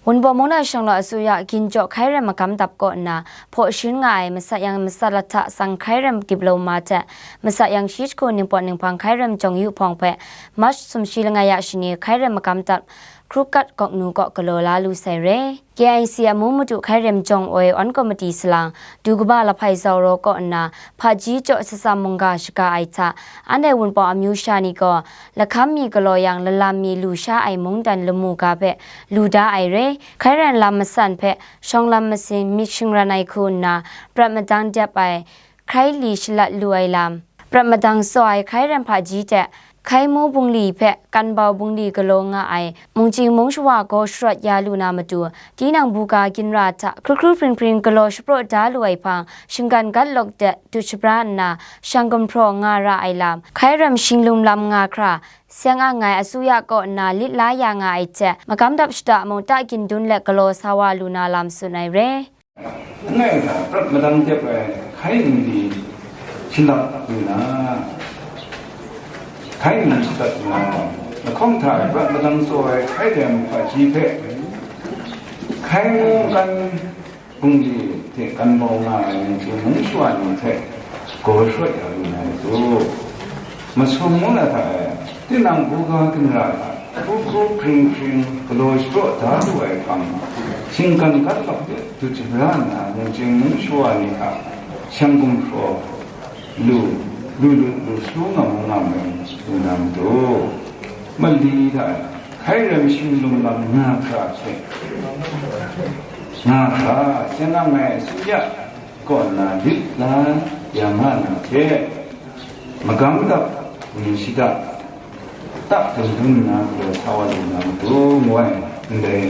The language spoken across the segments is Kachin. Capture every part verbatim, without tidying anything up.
Wunpawng mungdan shawng law asuya ginjaw hkai rem magam dap kaw nna hpaw sharin nga ai masat yang masat lat hta tsang hkai rem diploma hte masat yang shi jahku ningpawt ninghpang hkai rem jawng yu hpawng hpe March sumshi langai ya shani hkai rem magam dap Hkrukat Gawknu kaw galaw la lu sai re. K I C amu madu hkai rem jawng ai awn komiti salang, du kaba Lahpai Zaw Raw kaw nna hpaji jaw shatsam mungga shaga ai hta, anhte Wunpawng amyu sha ni gaw lahkam mi galaw yang lalam mi lu sha ai mungdan lamu ga hpe lu da ai re. Hkai rem lam masan hpe shawng lam masin myit shingran ai hku nna prat madang dep ai hkrai li shalat lu ai lam, prat madang tsaw ai hkai rem hpaji hte hkai mu bungli hpe kan bau bungli galaw nga ai mungchying mungshawa gaw sharawt ya lu na matu, tinang buga ginra hta hkru hkru hpring hpring galaw shapraw da lu ai hpang, shinggan gat lawk de dut shabra nna shang gumhpraw nga ra ai lam, hkai rem shinglum lam nga hkra, seng ang ai asuya kaw nna lit la ya nga ai hte, magam dap shada mung ta gindun let galaw sa wa lu na lam tsun ai re. Langai hta prat madang dep ai hkai ningli shinglap lu na, hkai ningli shadat lu na, lahkawng hta prat madang tsaw ai hkai rem hpaji hpe hkai mu kan bungli hte kan bau nga ai mungchying mungshawa ni hte gaw sharawt ya lu na i su. Masum mung na hta e, tinang buga ginra hta hkru hkru hpring hpring galaw shapraw da lu ai hpang, shinggan gat lawk de dut shabra nna mungchying mungshawa ni hta shang gumhpraw lu, lu lu lu su ngam ngam ai lu na matu, mali hta hkai rem shinglum lam nga hkra hte, nga hkra, seng ang ai asuya kaw nna lit la ya nga na hte, magam dap ni shada ta dum dum nna galaw sa wa lu na matu, ngu ai, ndai,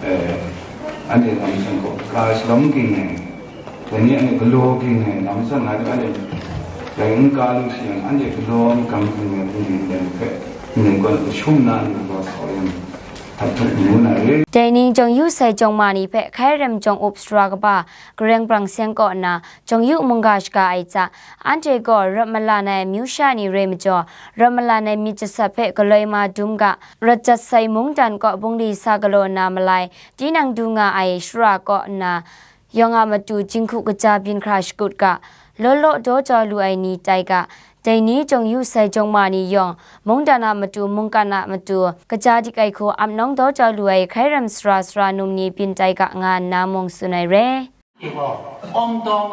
eh, anhte lam san gaw ka shalawm ging ai, dai ni anhte galaw ging ai lam san na de, anhte dai n ka lu shi yang, anhte galaw magam ging ai hpung ni ndai hpe, ndai gaw shum na anhte galaw sa wa yang, htak htak ngu na re. Dai ning jawng yu sai jawng ma ni hpe hkai rem jawng up sara kaba Gareng Brang Seng kaw nna jawng yu mungga shaga ai hta, anhte gaw rawt malan ai amyu sha ni rai majaw, rawt malan ai myit jasat hpe galoi ma dum ga, rawt jat sai mungdan kaw bungli sa galaw na malai, tinang du nga ai shara kaw nna, yawng a matu jinghku kaja byin hkra shakut ga, law law daw jau lu ai ni tai ga, dai ni jawng yu sai jawng ma ni yawng, mungdan a matu, mungkan a matu, kaja dik ai hku ap nawng daw jau lu ai hkai rem sara sara num ni byin tai ga nga nna mung tsun ai re. Gaw, awm tawng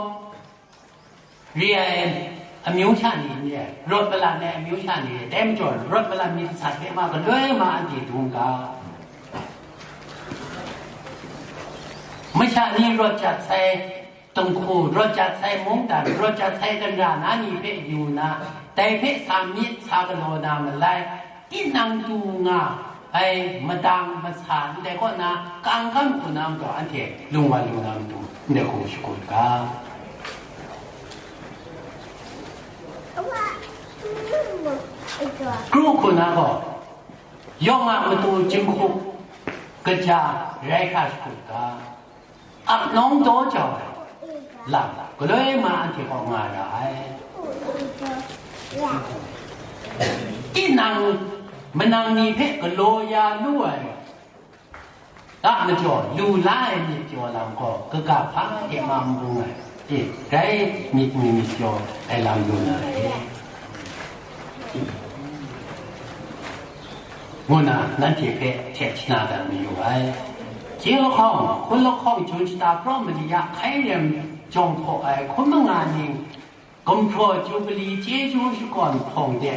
re ai amyu sha ni n re, rawt malan ai amyu sha ni re, dai majaw rawt malan myit sat hpe ma galoi ma anhte dung ga. Masha ni rawt jat sai, Dinghku rawt jat sai mungdan, rawt jat sai ganra na ni hpe yu na, dai hpe sa myit sa galaw na malai, tinang du nga ai madang masa ndai kaw na, kangkam hku na matu anhte lung wa lu na matu, ndai hku shakut ga. Kru hku na gaw, yawng a matu jinghku kaja rai hkra shakut ga. Ap nawng daw jau ai lam, galoi ma anhte kaw nga ra ai. Tinang manang ni hpe galaw ya lu ai, ga majaw lu la ai myit pyaw lam gaw, kaga hpa de ma n bung ai, e, dai myit mi myit pyaw ai lam lu na re. Ngu na nanhte hpe htet shana dat mayu ai. Hkye lahkawng, hkun lahkawng, jun shata praw mali ya hkai rem jawng hpaw ai hkun manga ning, gumhpraw jubili chyeju shakawn hpawng de,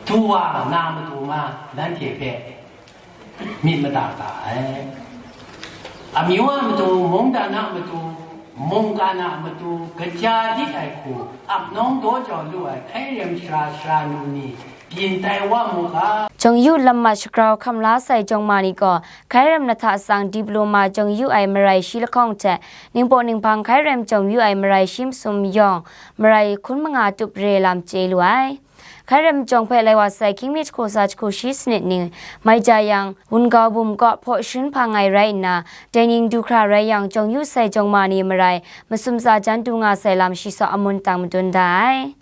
du wa na matu ma, nanhte hpe myit mada ga ai. Amyu a matu, mungdan a matu, mungkan a matu, kaja dik ai hku, ap nawng daw jau lu ai hkai rem sara sara num ni, byin tai wa mu ga. Jawng yu lam mat shagrau hkam la sai jawng ma ni gaw, hkai rem lahta tsang diploma jawng yu ai marai shi lahkawng hte, ningpawt ninghpang hkai rem jawng yu ai marai shi masum yawng, marai hkun manga tup re lam chye lu ai. Hkai rem jawng hpe lai wa sai hkying mi jahku tsa jahku shi sanit ni mai ja yang, Wungau bum kaw hpaw sharin hpang ai rai nna, dai ning du hkra rai yang, jawng yu sai jawng ma ni marai masum tsa jan du nga sai lam shi saw amun tang madun da ai.